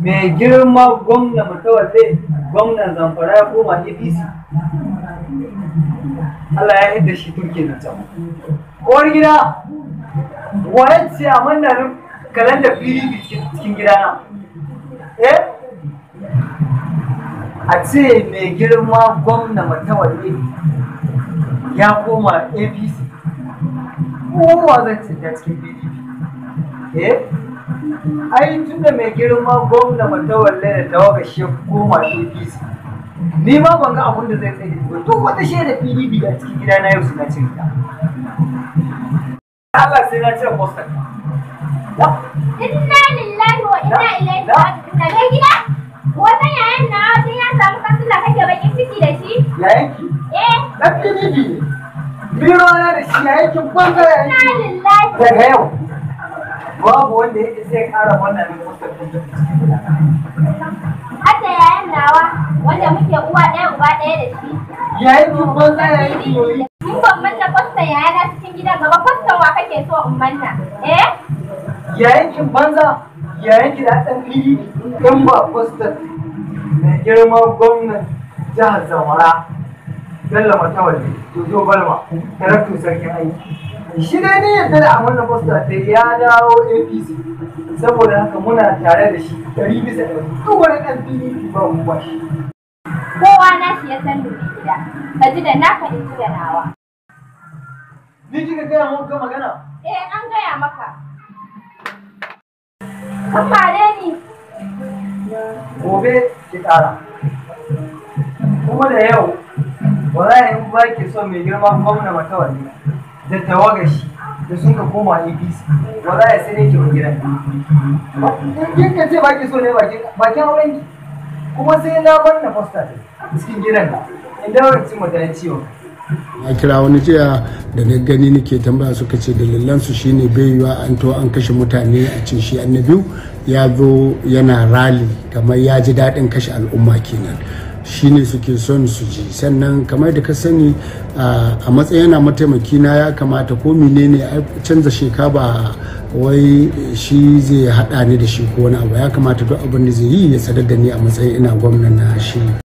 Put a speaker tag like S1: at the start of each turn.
S1: Mai girma gwamna Matawalle, gwamnan Zamfara ya koma APC. Allah ya hidda shi turke na can. Uwar gida, waye ce a manna kalandar PDP cikin gidana? Eh? A ce mai girma gwamna Matawalle ya koma APC. Kowa zan cinta cikin PDP. Eh? Ai tunda mai girma gwamna Matawalle da tawaga shi ya koma APC. Ni ma ban ga abun da zai tsaye ba. Duk wata shaida PDP a cikin gidana yau suna cire ta. Allah sai na cire poster.
S2: Inna lillahi wa inna ilaihi raji'un. Mai gida? Wannan yayan nawa tun ya samu kansila kake bakin ciki da shi?
S1: Yayanki?
S2: Eh.
S1: Dan PDP ne. Biro na da shi yayankin banza
S2: Inna
S1: yayanki.
S2: lillahi.
S1: Daga yau babu wanda ya isa ya ƙara wannan min poster ɗin da cikin gidana.
S2: Hadda yayan nawa wanda muke uwa ɗaya uba ɗaya da shi.
S1: Yayankin banza yayanki yoyi.
S2: Mun ban manna fastan yayana cikin gidan gaba, fastan wa kake so in manna? Eh?
S1: Yayankin banza yayanki da ɗan PDP in ba poster mai girma gwamnan jihar Zamfara Bello Matawalle Dodo Balma tarakto sarkin aiki. Shi dai ne yadda da a wannan poster da ya dawo APC, saboda haka muna tare da shi 100%. Duk wani ɗan PDP ba mu ba shi.
S2: Kowa na shi ya san mai gida. Ka ji da naka in ji da nawa.
S1: Ni kika gaya mun ga magana?
S2: Eh, an gaya maka. Kan mare ni.
S1: Gobe ki ƙara. Kuma da yau wallahi in ba ki son mai girma gwamna Matawalle da tawaga shi da sun ka koma APC, wallahi sai dai ki bar gidan. In kin ka ce ba ki so ne bakin auren ki. Kuma sai na bar na poster cikin gidan ka. In dawo in ci mutane ciwon.
S3: Na kira wani jiya da na gani nake tambaya, suka ce dalilansu shine bai yiwa an to an kashe mutane a ce shi annabiu ya zo yana rally kamar ya ji daɗin kashe al'umma kenan. Shine suke son su ji. Sannan kamar da ka sani, a matsayin yana mataimaki na, ya kamata ko menene ai canza sheka ba wai shi zai haɗa ni da shi ko wani abu. Ya kamata duk abin da zai yi ya sadar da ni a matsayin ina gwamna na shi.